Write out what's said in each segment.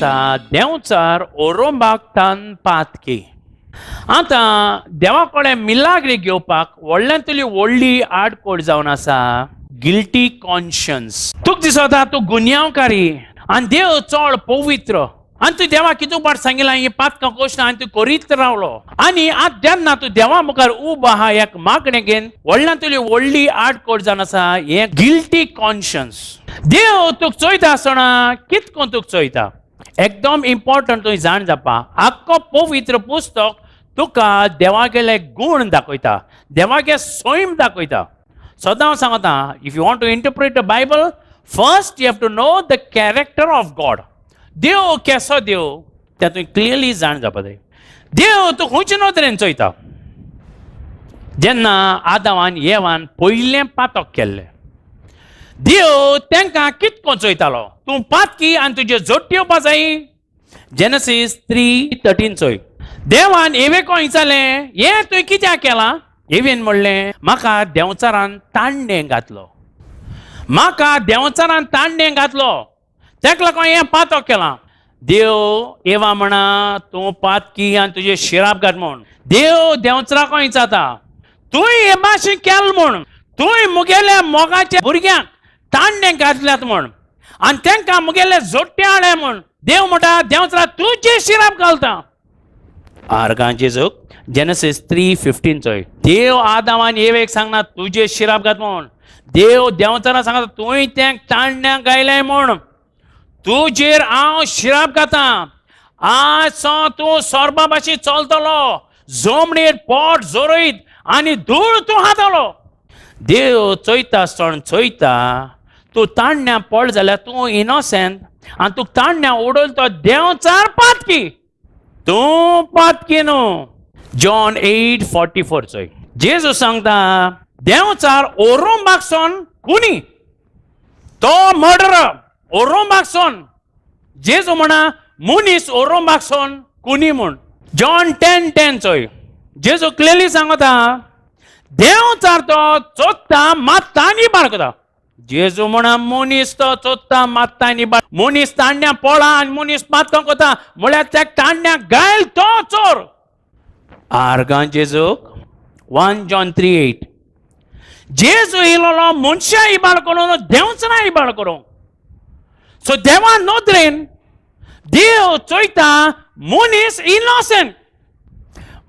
आसा देंवचार ओरोंबाक तान पातकी. आतां देवा कडेन मिलाग्री घेवपाक व्हडल्यांतली व्हडली आडकोड जावन आसा गिल्टी कॉन्शन्स. तुका दिसता तूं गुन्यांवकारी आनी देव चड पवित्र आनी तूं देवा कितू पाट सांगिलां ही पातकां कोशना आनी तूं करीत रावलो आनी आतां जेन्ना तूं देवा मुखार उबो आहा एक मागणें घेवन व्हडल्यांतली व्हडली आडकोड जावन आसा हें गिल्टी कॉन्शन्स. देव तुका चोयता आसतना कितको तुका चोयता एकदम इम्पॉर्टंट तुवें जाण जावपा. आख्खो पवित्र पुस्तक तुका देवागेले गूण दाखयता, देवागे सैम दाखयता. सदां हांव सांगता, if you want to interpret the Bible first you have to know the character of God. देव केसो देव तें तुवें क्लियरली जाण जावपा जाय. देव तूं खंयचे नदरेन चोयता. जेन्ना आदावान येवान पयलें पातक केल्लें देव तांकां कितको चोयतालो, तूं पातकी आनी तुजे जोड येवपा जाय. जेनसीस 3:13 चोय. देवान एवेको विचारलें हें तुवें कित्याक केलां? एवेन म्हणलें म्हाका देंवचारान तांडे घातलो, म्हाका देंवचारान तांडे घातलो, तेका लागून हें पातक केलां. देव एवा म्हणा तूं पातकी आनी तुजे शिराप घात म्हूण. देव देंवचाराक विचारता तुवें हे भाशेन केलें म्हूण, तुवें मुगेल्या मोगाच्या भुरग्यांक तांडे घातल्यात म्हूण आनी तांकां मुगेले जोडटे हाडले म्हूण. देव म्हणटा देंवचारा तुजे शिराप घालता. आर्गांचे जोग जेनसीस 3:15 चोय. देव आदामान एवेक सांगना तुजे शिराप घात म्हूण. देव देंवचारा सांगता तुवें तें तांड्यांक गायलें म्हूण तुजेर हांव शिराप घातां. आज सावन तूं सोरपा भाशेन चलतलो, जमणीर पोट जोरयत आनी धूळ तूं खातलो. देव चोयता आसतना चोयता तूं तांड्या पड जाल्यार तूं इनोसेंट आनी तुका तांड्या उडयल तो देंवचार पातकी, तूं पातकी न्हू. जॉन 8:44 चोय. जेजू सांगता देंवचार ओरोंबाक सोन कुनी, तो मर्डर ओरोंबाक सोन. जेजू म्हणा मनीस ओरोंबाक सोन कुनी म्हूण. जॉन 10:10 चोय. जेजू क्लियरली सांगता देंवचार तो चोत्ता मात्ता आनी बाळगता. जेजू म्हणा मनीस तो चोत्ता मात्ता आनी बाळ, मनीस तांड्या पोळा आनी मनीस पातकां कोता म्हळ्यार त्या तांड्याक गायल तो चोर. आर्गां जेजूक 1 जॉन 3:8. जेजू येयलोलो मनशां इबाड करूं देंवचारां इबाड करूं. सो देवा नदरेन देव चोयता मनीस इनोसेंट,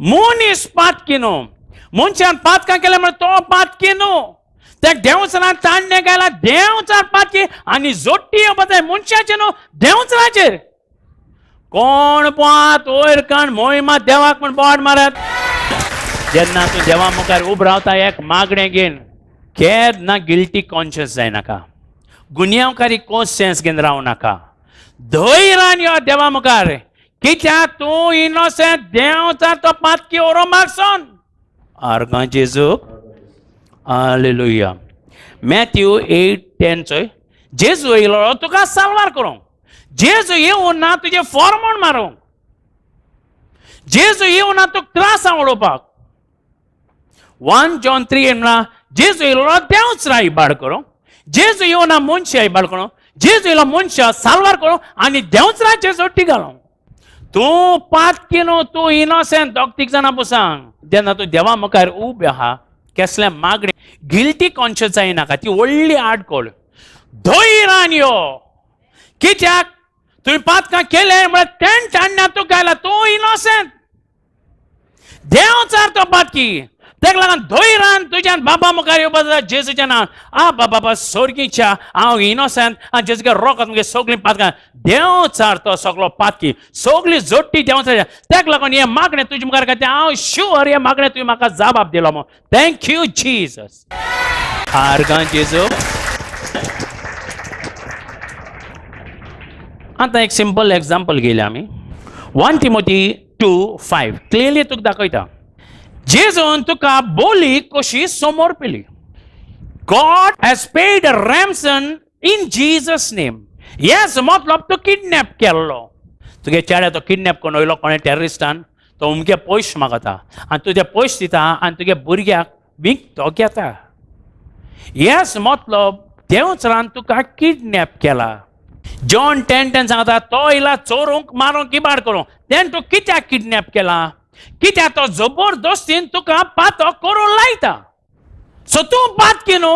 मनीस पातकी न्हू. मनशान पातकां केलें म्हळ्यार तो पातकी न्हू. त्या देंवचारान तांडे घाला देंवचार पातकी आनी जोडटी येवपा जाय मनशाचेर न्हू देंवचाराचेर. कोण पोआत वयर काण मोहिमा देवाक म्हण बोट मारत. जेन्ना तूं देवा मुखार उब रावता एक मागणें घेवन केन्ना गिल्टी कॉन्शियस जायनाका, गुन्यांवकारी कॉन्शियस घेवन रावं नाका. धैर्यान यो देवा मुखार, कित्याक तूं इनोसेंट, देंवचार तो पातकी ओरो मागसोन. आर्गां जेजूक. हालेलुया. मॅथ्यू 8:10 चोय. जेजू येयलो तुका साल्वार करूंक, जेजू येवन ना तुजें फॉर्मोण मारूंक, जेजू येवन ना तुका त्रास उडोवपाक. 1 जॉन 3 म्हणा जेजू येयलो देंवचारा इबाड करूंक, जेजू येवन ना मनशां इबाड करूंक, जेजू येयलो मनशां साल्वार करूंक आनी देंवचाराचेर जोडटी घालूंक. तूं पातकी न्हू, तूं इनोसेंट. दोग तीग जाणां सांग जेन्ना तूं देवा मुखार उबे आहा केसलें मागणें गिल्टी कॉन्शियस जायनाका, ती व्हडली आडकोळ. धैर्यान यो, कित्याक तुवें पातकां केलें म्हळ्यार तें तांड्या तुका घायला, तूं इनोसेंट, देंवचार तो पातकी. तेका लागून धैर्यान तुज्यान बाबा मुखार येवपा जाय जेजूच्या नांवान. आ बाबा सोर्गीच्या हांव इनोसेंट आनी जेजूगे रोखत मुगे सगळीं पातकां. देंवचार तो सगळो पातकी, सगळी जोडटी देंवचार. तेका लागून हें मागणें तुजे मुखार घातलें, हांव शुअर हें मागणें तुवें म्हाका जबाब दिलो म्हूण. Thank you Jesus. आर्गां जेजू. आतां एक सिंपल एग्जाम्पल घेयलें आमी. 1 तिमोती 2:5 क्लियरली तुका दाखयता जेजून तुका बोली कशी समोर पेली. God has paid a ransom in Jesus name. Yes मतलब तूं किडनॅप केल्लो, तुगे चेड्या तो किडनॅप करून वयलो कोणें टेररिस्टान, तो अमके पयशे मागता आनी तूं ते पयशे दिता आनी तुगे भुरग्याक विकतो घेता. येस मतलब देंवचारान तुका किडनॅप केला. जॉन 10:10 सांगता तो येयला चोरूंक, मारूंक, इबाड करूंक. तेणें तूं कित्याक किडनॅप केला? कित्याक तो जबरदस्तीन तुका पातक करूंक लायता. सो तूं पातकी न्हू,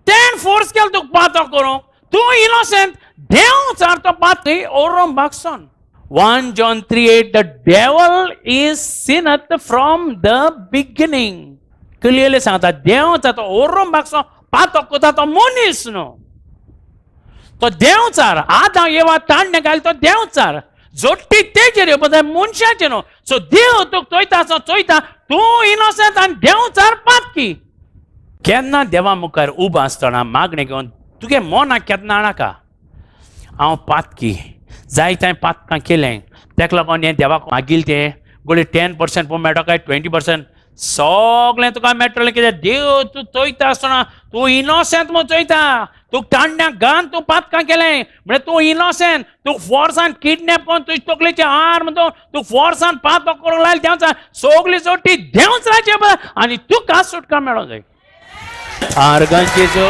तेणें फोर्स केलो तुका पातक करूंक. तूं इनोसेंट, देव चार तो पातकी ओरोम बागसन. 1 John 3:8, the devil is sinneth from the beginning. Clearly सांगता देव तो ओरोम बागसो पातक करता तो मनीस न्हू, तो देंवचार. आतां येवा ताणणे घाल तो देंवचार जोडटी तेजेर येवपा मनशाचेर न्हू. सो देव तुका चोयता आसा, चोयता तूं इनोसेंट आनी देंवचार पातकी. केन्ना देवा मुखार उबो आसतना मागणें घेवन तुगे मनाक केन्ना नाका हांव पातकी, जायते पातकां केलें, तेका लागून हें देवाक मागील तें गोळी 10% पळोवन मेळटा काय 20% सगळें तुका मेळटलें. कित्याक देव तूं चोयता आसतना तूं इनोसेंट म्हूण चोयता. तुका ताणण्याक घान तूं पातकां केलें म्हळ्यार तूं इनोसेंट. तूं फोर्सान किडनॅप करून तुजे तकलेचे हार म्हणतो तूं फोर्सान पातक करूंक लायलें देंवचार, सगळी जोडटी देंवचाराचे आनी तुका सुटका मेळोंक जाय. आर्गांचेचो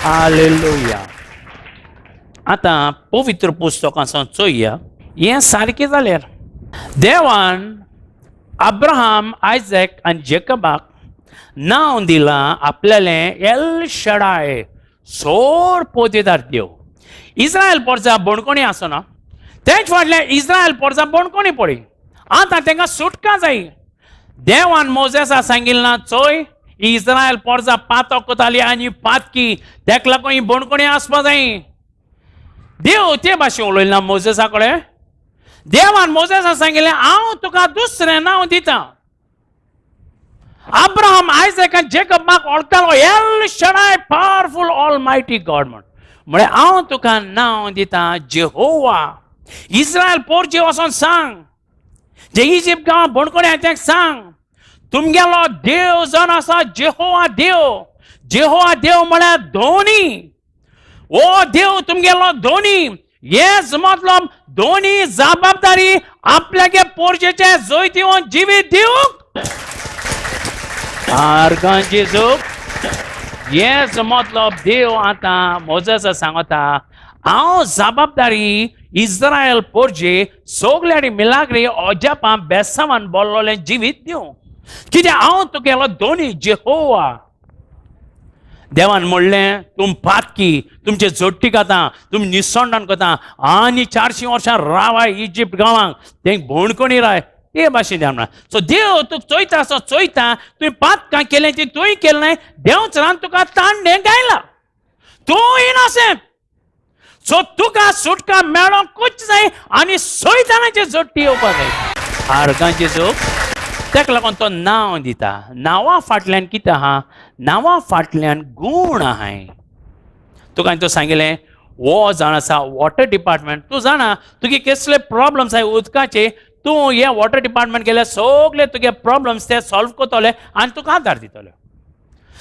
हालेलुया. आतां पवित्र पुस्तकां सावन चोया हें सारकें जाल्यार देवान अब्राहम, आयजॅक आनी जेकबाक नांव दिलां आपल्यालें एल शडाय, सोर पोतेदार देव. इस्रायल पोरसा बणकोणी आसना, तेच फाटल्यान इस्रायल पोरसा बणकोणी पडली. आतां तांकां सुटका जाय. देवान मोजेसा सांगिल्लें ना, चोय इस्रायल पोरसा पातक कोताली आनी पातकी, तेका लागून ही बणकोणी आसपा जाय. देव ते भाशेन उलयलें ना मोजेसा कडेन. देवान मोजेसा सांगिल्लें हांव तुका दुसरें नांव दिता. अब्राहम, आयजॅक आनी जेकब म्हाका वळखतालो El Shaddai, powerful almighty God म्हण. म्हळ्यार हांव तुका नांव दिता जेहोवा. इस्रायल पोरजे वचोन सांग, जे इजिप्त गांव बणकोणी तेंक सांग, तुमगेलो देव जावन आसा जेहोवा देव. जेहोवा देव म्हळ्यार धोनी. ओ देव तुमगेलो धोनी. हेच मतलब दोनी जबाबदारी आपल्यागे पोरजेचे जैतिवन जिवीत दिवंक आर्गांची जोग. हेच मतलब देव आतां मोजेसा सांगता हांव जबाबदारी इस्रायल पोरजे सगल्यांनी मिलाग्री अजापां बेसांवान बोल्लोलें जिवीत दिवंक, कित्याक हांव तुगेलो दोनी जेहोवा. देवान म्हणलें तुम पातकी, तुमचे जोडटी खाता, तुमी निसंडान करता आनी 400 वर्सां रावाय इजिप्त गांवांक, ते भोणकोणी राय ते भाशेन देव म्हणा. सो देव तुका चोयता आसो चोयता तुवें पातकां केलें ती तुवें केलें नाय, देवचरान तुका ताणणें गायला, तूं इनोसेंट. सो तुका सुटका मेळोंकूच जाय आनी सैतानाची जोडटी येवपा जाय. आर्गांची जोग तेका लागून तो नांव दिता. नांवा फाटल्यान कितें आहा? नांवा फाटल्यान गूण आहाय. तुका हांवें तो सांगिल्लें हो जाण आसा वॉटर डिपार्टमेंट. तूं जाणा तुगे कसले प्रॉब्लम्स आहाय उदकाचे, तूं हे वॉटर डिपार्टमेंट गेल्यार सगळे तुगे प्रॉब्लम्स ते सॉल्व करतले आनी तुका आदार दितले.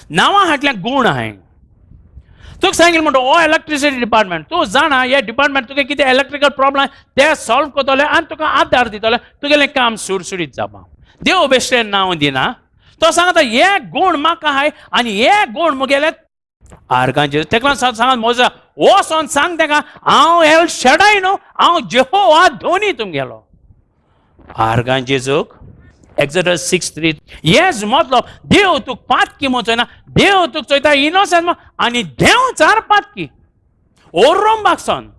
नांवा फाटल्यान गूण आहाय. तुका सांगिल्लें म्हणटा हो इलेक्ट्रिसिटी डिपार्टमेंट, तूं जाणा हे डिपार्टमेंट तुगे कितें इलेक्ट्रिकल प्रॉब्लम ते सॉल्व करतले आनी तुका आदार दितले, तुगेलें काम सुरसुरीत जावपा. देव बेश्टें नांव दिना, तो सांगता हे गूण म्हाका आहाय आनी हे गूण मुगेले आर्गांचे. तेका सांगात मोजा वचोन सांग तेका हांव एल शडाय न्हू, हांव जेहोवा धोनी तुमगेलो. आर्गांचे जोग एक्सोडस 6:3. हेच मतलब देव तुका पातकी म्हूण चोयना, देव तुका चोयता इनोसेंट आनी देव चार पातकी ओरोम बागसोन.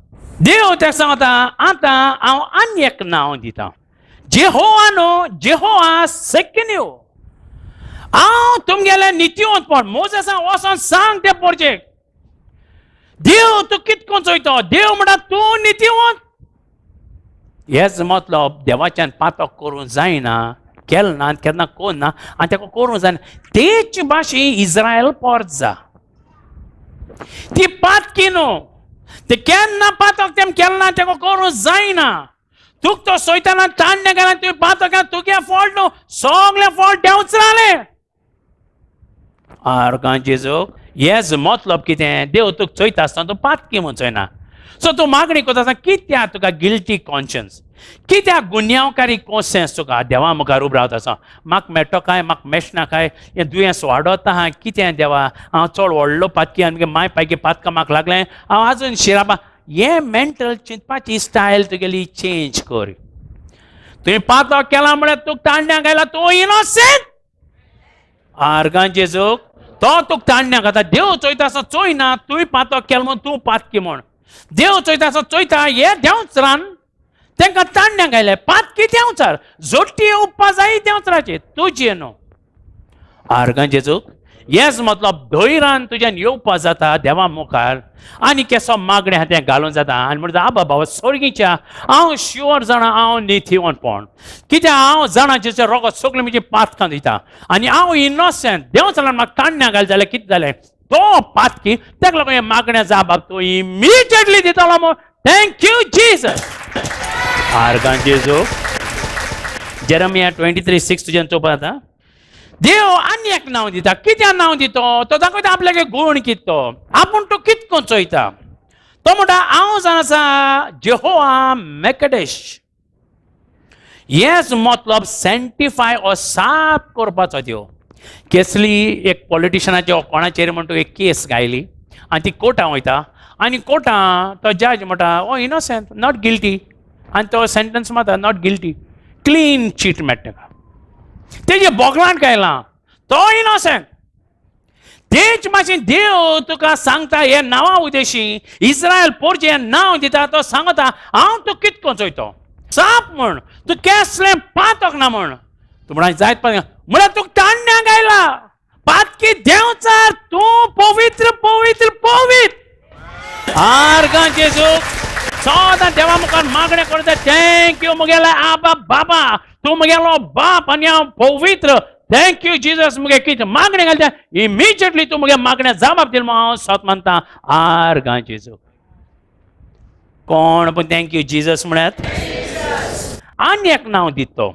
देव तेका सांगता आतां हांव आनी एक नांव दिता, जेहोवा न्हू, जेहोवा सेकन्यू. हांव तुमगेलें नितिवंतपण. मोजेसा वचोन सांग ते पोरचेक देव तूं कितको चोयतो. देव म्हणटा तूं नितिवंत. हेच मतलब देवाच्यान पातक करूंक जायना, केलें ना आनी केन्ना करूं ना आनी ताका करूंक जायना. तेच भाशेन इस्रायल पोरजा ती पातकी न्हू, ते केन्ना पातक तेम केलें ना, ताका करूंक जायना. तुका तो सोयताना ताणणें घाला तुवें पातक, तुगे फॉल्ट न्हू, सगळें फॉल्ट देंवच रावलें. आर्गांचे जोग. हेच मतलब कितें देव तुका चोयता आसतना तूं पातकी म्हूण चोयना. सो तूं मागणी करता आसतना कित्याक तुका गिल्टी कॉन्शियन्स, कित्याक गुन्यांवकारी कॉन्शियन्स तुका देवा मुखार उब रावता आसा, म्हाका मेळटो काय म्हाका मेळना काय, हें दुयेंस वाडत आहा कितें देवा, हांव चड व्हडलो पातकी आनी माय पायकी पातकां म्हाका लागलें, हांव आजून शिरापा. हे मेंटल चिंतपाची स्टायल तुगेली चेंज कर. तुवें पातक केला म्हळ्यार तुका ताणण्याक आयला, तूं इनोसेंट. आर्गां जेजूक. तो तुका ताणण्याक आतां देव चोयता आसा चोयना तुवें पातक केलें म्हूण तूं पातकी म्हूण. देव चोयता आसा चोयता हे देंवचारान तांकां ताणण्याक आयलें, पातकी देंवचार, जोटी येवपा जाय देंवचाराचे, तुजे न्हू. आर्गां जेजूक. येस मतलब धैरान तुज्यान येवपा जाता देवा मुखार आनी केसो मागणें आहा तें घालून जाता आनी म्हणटा, आबा बाबा सोर्गीच्या, हांव शुअर जाणा हांव नितीवंतपण, कित्याक हांव जाणा जेचें रोगत सगळें म्हजी पातकां दिता आनी हांव इनोसेंट. देव चला म्हाका ताणण्या घाल जाल्यार कितें जालें, तो पातकी, ताका लागून हें मागण्या जाप तूं इमिजिएटली दितलो म्हूण. Thank you Jesus. आर्गां जेजू. जेरमिया 23:6 तुज्यान चोवपा जाता. देव आनी एक नांव दिता. कित्याक नांव दितो? तो दाखयता आपल्याक गूण कित तो, आपूण तो कितको चोयता. तो म्हणटा हांव जाण आसा जेहोवा मेकडेश. हेच मतलब सँक्टिफाय ओ साफ करपाचो देव. केसली एक पॉलिटिशनाचे कोणाचेर म्हण एक केस गायली आनी ती कोर्टां वयता आनी कोर्टां तो जज म्हणटा, ओ इनोसेंट, not guilty, आनी तो सेंटन्स मारता not guilty, clean chit मेळटा ताका. तेजे बोगलांत गायलां, तो इनोसेंट. तेच मातशें देव तुका सांगता हे नांवा उदेशी इस्रायल पोरचें हें नांव दिता. तो सांगता हांव तूं कितको चोयतो साप म्हण, तूं केसलें पातक ना म्हण. तूं म्हणा जायत पातक म्हळ्यार तुका ताणण्याक आयला, पातकी देंवचार, तूं पवित्र पवित्र पवित्र. आर्गां जेजू. सदां देवा मुखार मागणें करता, thank you म्हगेल्या आबा बाबा, तूं म्हगेलो बाप आनी हांव पवित्र. Thank you Jesus. मुगे कितें मागणें घालता इमिजिएटली तूं मुगे मागण्या जबाब दिल हांव सत मानता. आर्गां जेजू. कोण पूण thank you Jesus म्हळ्यात. आनी एक नांव दित तो,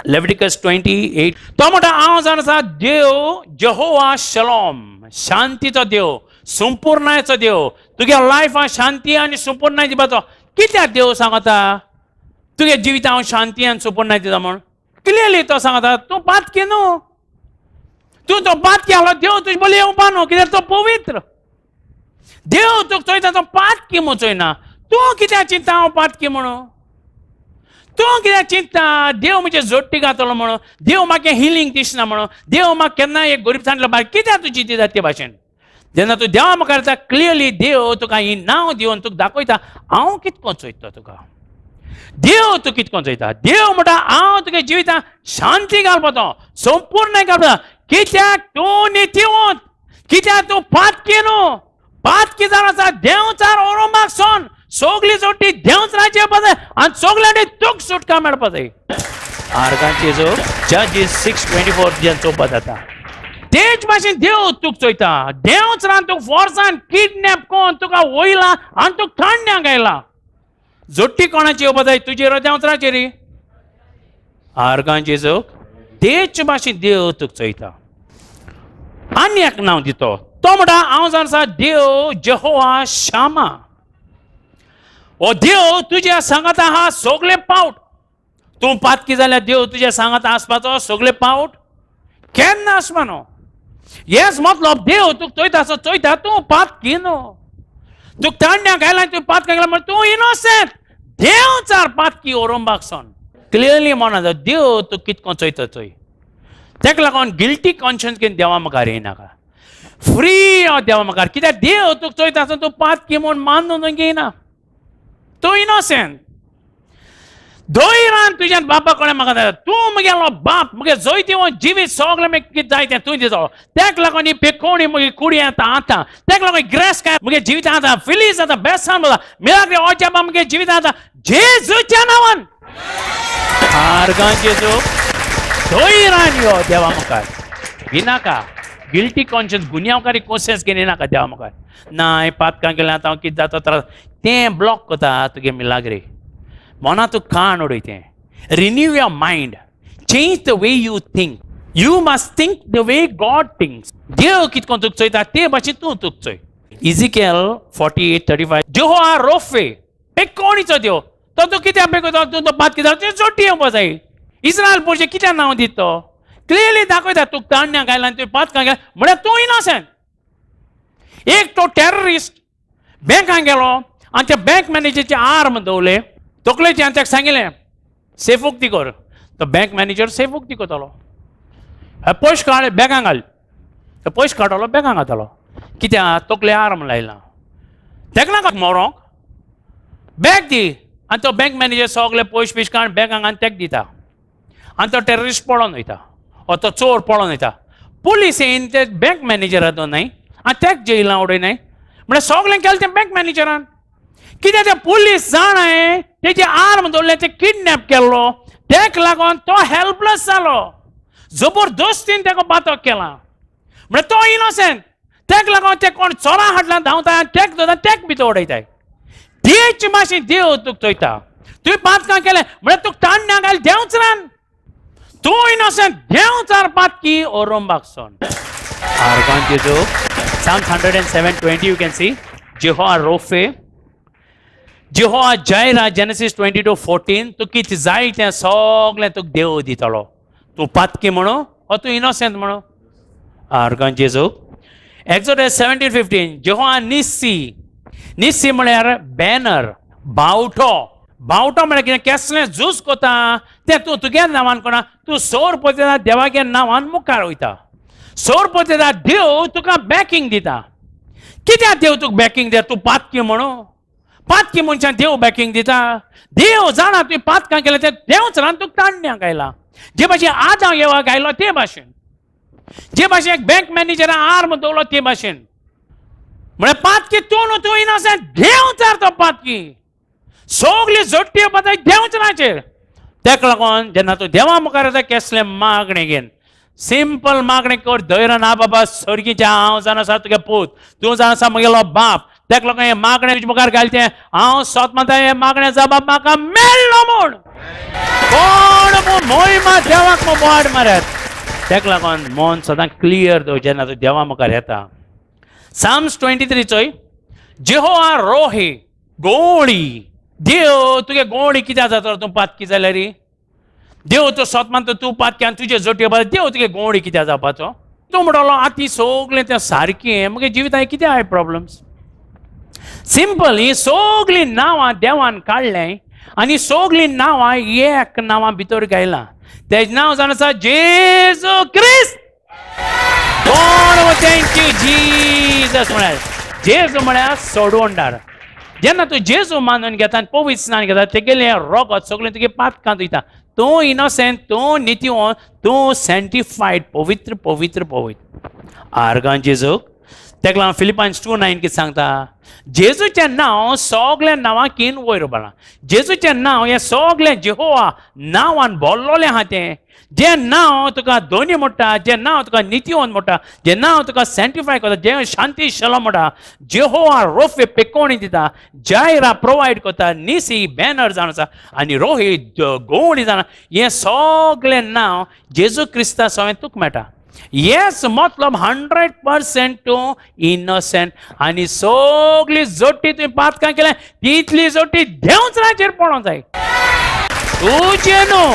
लेविटिकस 28. तो म्हणटा हांव जाण आसा देव जेहोवा शलोम, शांतीचो देव, संपूर्णायचो देव, तुगे लायफान शांती आनी संपूर्णाय दिवपाचो. कित्याक देव सांगता तुगे जिविता हांव शांती आनी संपूर्णाय दिता म्हूण? क्लियरली तो सांगता तूं पातकी न्हू, तूं तो पातकी आहलो देव तुजे बोली येवपा न्हू, कित्याक तो पवित्र देव तुका चोयता, तो पातकी म्हूण चोयना. तूं कित्याक चिंता हांव पातकी म्हणून? तूं कित्याक चिंता देव म्हजे जोडटी घातलो म्हणून, देव म्हाका हिलींग दिसना म्हणून, देव म्हाका केन्ना एक गरीब बाय कित्याक तूं चिंतिता ते भाशेन? जेन्ना तूं देवा मुखार येता क्लियरली देव तुका ही नांव दिवन तुका दाखयता हांव कितको चोयता तुका. देव तूं कितको चोयता. देव म्हणटा हांव तुगे जिवितांत शांती घालपाचो, संपूर्ण घालपाचो, कित्याक तूं नितीवंत, कित्याक तूं पातकी न्हू. पातकी जावन आसा देंवचार ओरोमाक सोन सगली जोडटी देंवचाराचे येवपा जाय आनी सगल्यांनी तुक सुटका मेळपा जाय. आर्गांचे जो जजीस 6:24 जें चोवपा जाता. तेच भाशेन देव तुक चोयता. देंवचारान तुका फोर्सान किडनॅप कोन तुका वयला आनी तुका थंड्यांक आयला. जोडटी कोणाची येवपा जाय, तुजेर देंवचाराचेर? आर्गांचे जो तेच भाशेन देव तुका चोयता. आनी एक नांव दितो, तो म्हणटा हांव जाण आसा देव जेहोवा शामा. हो देव तुज्या सांगाता आहा सगळे पावट. तूं पातकी जाल्यार देव तुज्या सांगाता आसपाचो सगळे पावट केन्ना आसपा न्हू. हेच मतलब देव तुका चोयता आसो चोयता तूं पातकी न्हू. तुका ताणण्याक आयला, तूं पातकां गेला म्हण तूं इनोसेंट. देव चार पातकी ओरोंबाक सोन क्लियरली म्हणा देव तूं कितको चोयता चोय. ताका लागून गिल्टी कॉन्शियन्स घेवन देवा मुखार येयनाका, फ्री हांव देवा मुखार, कित्याक देव तुका चोयता आसतना तूं पातकी म्हूण मानून घेयना, तूं इनोसेंट. धैरान तुज्यान बापा कडेन म्हाका जाय, तूं म्हगेलो बाप, म्हगे जैतिवंत जिवीत सगळें मागीर कितें जाय तें तूं दितो. ताका लागून ही पेकोणी म्हजी कुडी आतां आतां ताका लागून ग्रेस काय म्हगे जिवितां आतां फिलीस जाता, बेसान जाता, मिलाग्री अजापां म्हगे जिवितां आतां जेजूच्या नांवान. आर्गां जेजू. धैरान यो देवा मुखार, भिनाका. गिल्टी कॉन्शियस, गुन्यांवकारी कोन्शियस घेवन येनाका देवा मुखार. ना हें पातकां केलें आतां हांव कितें जाता त्रास, तें ब्लॉक करता तुगे मिलाग्री. मना तूं काण उडय तें. Renew your mind, change the way you think. You must think the way God thinks. देव कितको तुका चोयता ते भाशेन तूं तुका चोय. इजिकेल 48:35, जेहोवा रोफे, पेकोणीचो देव. तो तूं कित्याक पेकयता? तूं तो पातकी जालो तें जोटी येवपा जाय. इस्रायल पोरचे कित्याक नांव दित तो? क्लियरली दाखयता तुका ताणण्याक आयला आनी तुवें पातकां गेलें म्हळ्यार तूं इनोसेंट. एक तो टेररिस्ट बँकान गेलो आनी त्या बँक मॅनेजरचे आर्म दवरले तकलेचे आनी ताका सांगिल्लें सेफ उक्ती कर. तो बँक मॅनेजर सेफ उक्ती करतलो, हे पयशे काड बॅगां घाल, ते पयशे काडटलो बॅगां घातलो. कित्याक तकले आर्म लायला तेका नाका मरोंक, बॅग दी. आनी तो बँक मॅनेजर सगळे पयशे पयशे काड बॅगां घालून तेका दिता आनी तो टेररिस्ट पळोन वयता ओ तो चोर पळोन वयता. पुलीस येवन ते बँक मॅनेजरा न्हय आनी तेक जेलां उडयनाय. म्हळ्यार सगळें केलें तें बँक मॅनेजरान. कित्याक ते पुलीस जाणाय तेजे आर्म दवरले, ते किडनॅप केल्लो, तेक लागून तो हेल्पलेस जालो. जबरदस्तीन तेका बातक केला म्हळ्यार तो इनोसेंट. तेक लागून ते कोण चोरां हाडला धांवता तेक धरता तेक भितर उडयताय. तेच मातशें देव तुका चोयता, तुवें पातकां केलें म्हळ्यार तुका ताण्ण्या घाल देंवच रान, तूं इनोसेंट देंवचार पातकी ओरोंबाक सोन आर्गान जेजू. Psalms 107:20 you can see Jehovah Rophe, Jehovah Jireh, Genesis 22:14. तूं कितें जाय तें सगळें तुका देव दितलो. तूं पातकी म्हणू ओ तूं इनोसेंट म्हणू. आर्गान जेजू. Exodus 17:15 Jehovah Nissi. Nissi म्हळ्यार बॅनर, बावटो. बावटो म्हळ्यार कितें? केसलें झूज कोता तें तूं तुगे नांवान कोणा, तूं सोर पळयता देवागे नांवान मुखार वयता. सोर पळयता देव तुका बॅकिंग दिता. कित्याक देव तुका बॅकिंग दिता? तूं पातकी म्हणू. पातकी मनशान देव बॅकिंग दिता? देव जाणा तुवें पातकां केलें तें देवच रान तुका ताण्ण्याक आयला. जे भाशेन आदांव येवाक आयलो ते भाशेन, जे भाशेन एक बँक मॅनेजरान आर्म दवरलो ते भाशेन. म्हळ्यार पातकी तूं न्हू, तूं इनोसेंट, देवचार तो पातकी. सगली जोडटी पळय देवचराचेर. तेका लागून जेन्ना तूं देवा मुखार येता केसलें मागणें घेवन सिंपल मागणें कर धैर्यान. आ बाबा सर्गीच्या, हांव जाण आसा तुगे पूत, तूं जाण आसा म्हगेलो बाप. तेका लागून हें मागणें तुजे मुखार घालचें. हांव सोत मानता हें मागणें जबाब म्हाका मेळ्ळो म्हूण. कोण मोहिमा देवाक बोवाड मारत. तेका लागून मन सदां क्लियर दवर जेन्ना तूं देवा मुखार येता. साम्स 23 चोय. जेहोवा रोहे, गोळी. देव तुगे गोळी कित्याक जाता तूं पातकी जाल्यार? देव तो सोत मानता तूं पातकी आनी तुजे जोटये बरें. देव तुगे गोळी कित्याक जावपाचो? तूं म्हणटलो आतां सगळें तें सारकें, मगे जिवितांत कितें आहाय प्रॉब्लम्स? सिंपल, ही सगळीं नांवां देवान काडलें आनी सगळीं नांवां एक नांवां भितर गायलां. तेजें नांव जावन आसा जेजू क्रिस्त. कोण thank you Jesus म्हळ्यार जेजू म्हळ्यार सोडवणदार. जेन्ना तूं जेजू मानून घेता आनी पवित्र स्नान घेता, तेगेलें रोगत सगळें तुगे पातकां धुयता. तूं इनोसेंट, तूं नितीवंत, तूं सँटिफायड, पवित्र पवित्र पवित्र. आर्गां जेजूक. तेका लागून फिलिपांस 2:9 कितें सांगता? जेजूचें नांव सगळ्या नांवां कीन वयर उबारलां. जेजूचें नांव हें सगळें जेहोवा नांवान बोल्लोलें आहा. तें जें नांव तुका दोनी म्हणटा, जें नांव तुका नितीवंत म्हणटा, जें नांव तुका सँटिफाय करता, जें शांती शलोम म्हणटा, जेहोवा रोफे पेकोणी दिता, जायरा प्रोवायड करता, निसी बॅनर जावन आसा आनी रोही गोवणी जावन, हें सगळें नांव जेजू क्रिस्ता सवें तुका मेळटा. येस, मतलब 100% तूं इनोसेंट आनी सगळी जोटी तुवें पातकां केल्या तितली जोटी देंवचाराचेर पडोंक जाय, तुजें न्हू.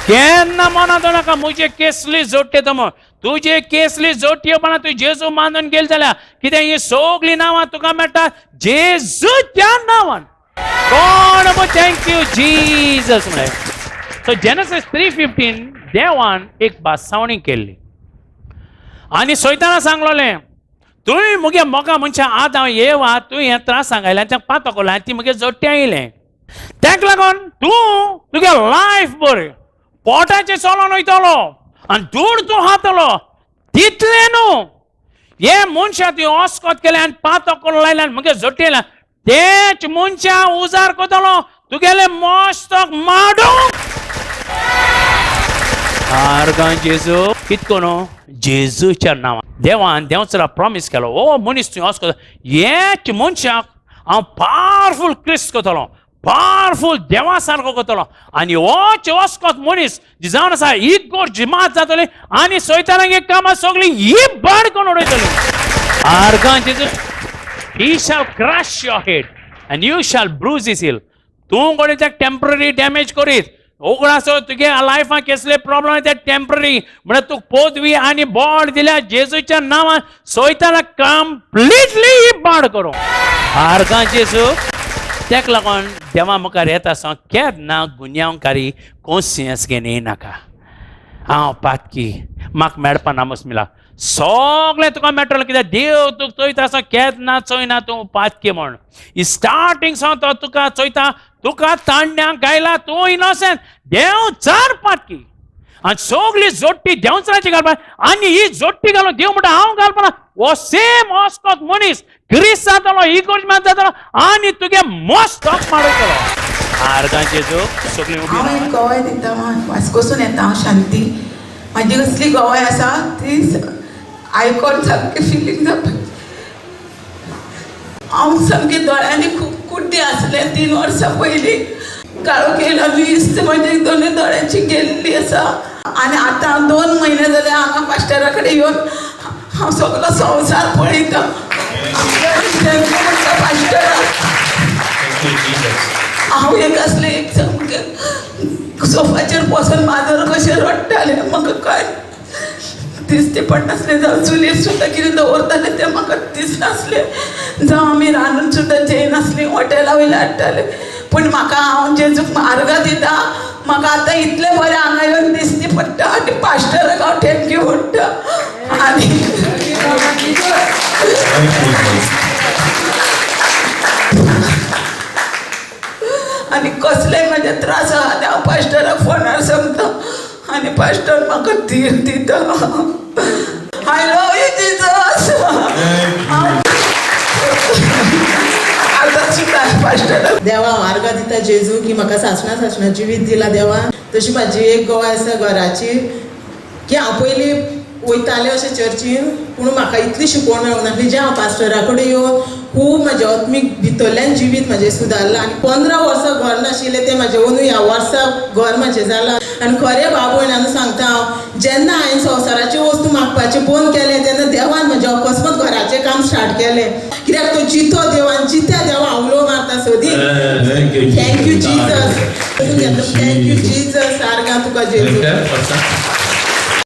केन्ना मनांत नाका म्हजे केसली जोडटे तो म्हण. तुजे केसली जोडटी पण तूं जेजू मानून गेल जाल्यार कितें ही सगळीं नांवां तुका मेळटा जेजूच्या नांवान. कोण thank you Jesus म्हळें. सो जेनसीस 3:15 देवान एक भासावणी केल्ली आनी सोयताना सांगलोलें, तुवें मुगे मोगा मनशां आदां येवा तुवें हें त्रास सांगयलें आनी ताका पातो करलो आनी ती मुगे जोडटे आयलें. तेका लागून तूं तुगे लायफ बरें पोटाचें चलोन वयतलो आनी दूड तूं खातलो. तितलें न्हू, हे मनशां तुवें अस्कोत केलें आनी पातो करून लायलें आनी मुगे जोडटे आयलें, तेच मनशां उजार करतलो तुगेलें मस्तक माडूंक. आर्गां जेजू. कित करून जेजूच्या नांवान देवान देंवचारा प्रॉमीस केलो, ओ मनीस तुवें असो हेच मनशाक हांव पावरफूल क्रिस्त करतलो, पावरफूल देवा सारको करतलो आनी होच अस्कोत मनीस जी जावन आसा इगोर जिमात जातली आनी सोयतानागे कामां सगळीं ही बाड करून उडयतली. आर्गां जेजू. He shall crush your head and you shall bruise his heel. तूं कोणी त्या टेम्पररी डॅमेज करीत उगडासो तुगे लायफान केसले प्रॉब्लम ते टेम्पररी. म्हळ्यार तुका पदवी आनी बॉड दिल्या जेजूच्या नांवान सोयताना कंप्लिटली ही बाड करूं. आर्गां जेजू. तेका लागून देवा मुखार येता आसतना केन्ना गुन्यांवकारी कोन्सियन्स घेवन येयनाका. हांव पातकी, म्हाका मेळपा ना मस मिला, सगळें तुका मेळटलें. कित्याक देव तुका चोयता आसतना केन्ना चोयना तूं पातकी म्हण. स्टार्टींग सावन तो तुका चोयता, तुका तांड्यांक गायला, तूं इनोसेंट, देव चार पातकी. आनी सगळी जोडटी देंवचाराची घालपा, आनी ही जोडटी घालून देव म्हणटा हांव घालपाना. हो सेम असकोच मनीस क्रिस्त जातलो, इगोर्ज जातलो आनी तुगे मस्त मारतलो. आर्गांचे जो सगळीं उबी हांव एक रावात. गवाय दिता. वास्कोसून येता हांव, शांती. म्हाजी कसली गवाय आसा ती आयकोन सामकी फिलींग जावपाची. हांव सामकी दोळ्यांनी खूब कुड्डी आसलें. 3 वर्सां पयलीं काळोख येयला, वीज म्हजी दोनूय दोळ्यांची गेल्ली आसा. आनी आतां 2 म्हयने जाले हांगा पास्टरा कडेन येवन हांव सगलो संवसार पळयता. Thank you म्हणटा पास्टराक. हांव एक आसलें, एक सामकें सोफाचेर बसून माजर कशें रडटालें. म्हाका कांय दिसते पडनासलें. जावं चुलीर सुद्दां कितें दवरतालें तें म्हाका दिसनासलें. जावं आमी रांदून सुद्दां जेयनासलीं, हॉटेला वयले हाडटाले. पूण म्हाका हांव जेजूक मार्गां दिता. म्हाका आतां इतलें बरें हांगा येवन दिसती पडटा आनी पास्टराक हांव thank you म्हणटा. आनी आनी कसलेय म्हजे त्रास आहा ते हांव पास्टराक फोनार सांगता आनी पास्टर म्हाका धीर दिता. I love you Jesus. आतां सुद्दां पास्टराक देवा मार्गां दिता जेजू की म्हाका सासणा सासणा जिवीत दिला देवा. तशी म्हाजी एक गवाय आसा घराची की हांव पयलीं वयतालें अशें चर्चीन, पूण म्हाका इतली शिकवण मेळूंक नासली. जें हांव पास्टरा कडेन येवन खूब म्हाजें आत्मीक भितरल्यान जिवीत म्हाजें सुदारलां. आनी 15 वर्सां घर नाशिल्लें तें म्हाजें अंदू ह्या वर्सा घर म्हाजें जालां. आनी खरें बाबू भयणांनो सांगता हांव, जेन्ना हांवें संवसाराच्यो वस्तू मागपाचें बंद केलें तेन्ना देवान म्हजें अकस्मात घराचें काम स्टार्ट केलें. कित्याक तो जितो देव आनी जित्या देवा उलो मारता सदीं. Thank you Jesus, thank you Jesus. आर्गां तुका जेजू.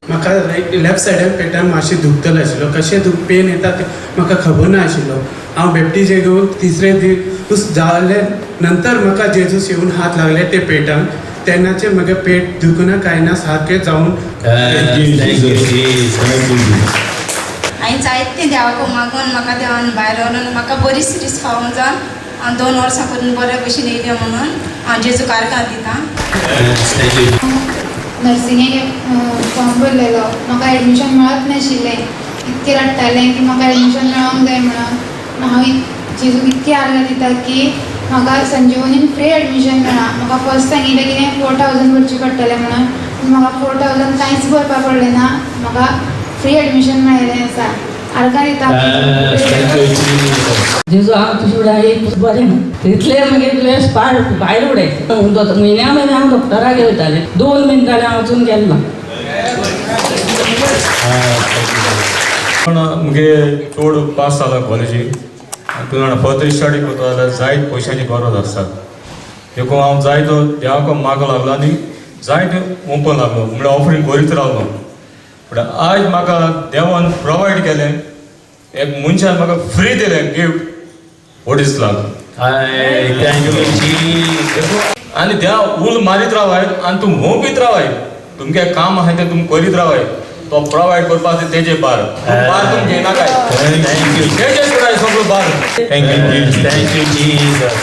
म्हाका लेफ्ट सायडान पेटान मातशें दुखतलें आशिल्लो. कशें पेन येता तें म्हाका खबर ना आशिल्लो. हांव बेप्टीज घेवन तिसरे दीस जाले नंतर म्हाका जेजूस येवन हात लागले ते पेटान. तेन्नाचे म्हगे पेट दुखना कांय ना, सारकें जावन. हांवें जायतें देवाक मागून म्हाका देवान भायर व्हरून म्हाका बरी सिरीज फावोन जावन हांव 2 वर्सां करून बरे भशेन येयलें म्हणून हांव जेजूक आर्गां दिता. नर्सिंगेक फॉर्म भरलेलो, म्हाका एडमिशन मेळत नाशिल्लें. इतकें रडटालें की म्हाका एडमिशन मेळोंक जाय म्हणून. हांव जेजूक इतकी आर्गां दिता की म्हाका संजीवनीन फ्री एडमिशन मेळ्ळां. म्हाका फर्स्ट सांगिल्लें कितें 4000 भरचें पडटलें म्हणून, पूण म्हाका 4000 कांयच भरपा पडलें ना. म्हाका फ्री एडमिशन मेळिल्लें आसा. आर्गां दिता. जेजू हांव तुजे फुडें एक बरें तितलें मागीर तुवें स्पाट भायर उडयलें. म्हयन्या म्हयन्या हांव डॉक्टरागेर वयतालें. 2 म्हयने जालें हांव वचून गेलें ना. पण मुगे चड पास जाला कॉलेजीक, तूं जाणा फर्दर स्टडी करता जाल्यार जायत पयशांची गरज आसता. देखून हांव जायतो देवाक मागो लागलो आनी जायते ओंपो लागलो, म्हणल्यार ऑफरींग करीत रावलो. पूण आयज म्हाका देवान प्रोवायड केलें, एक मनशान म्हाका फ्री दिलें गिफ्ट 2.5 लाख. आनी देवा उल मारीत रावाय आनी तूं मोगीत रावाय, तुमगे काम आहा तें तुमी करीत रावाय. तो प्रोवायड करपाक तेजे बार बार तुमी घेयनाकाय, तेजे सुद्दां सगळो बार. Thank you Jesus.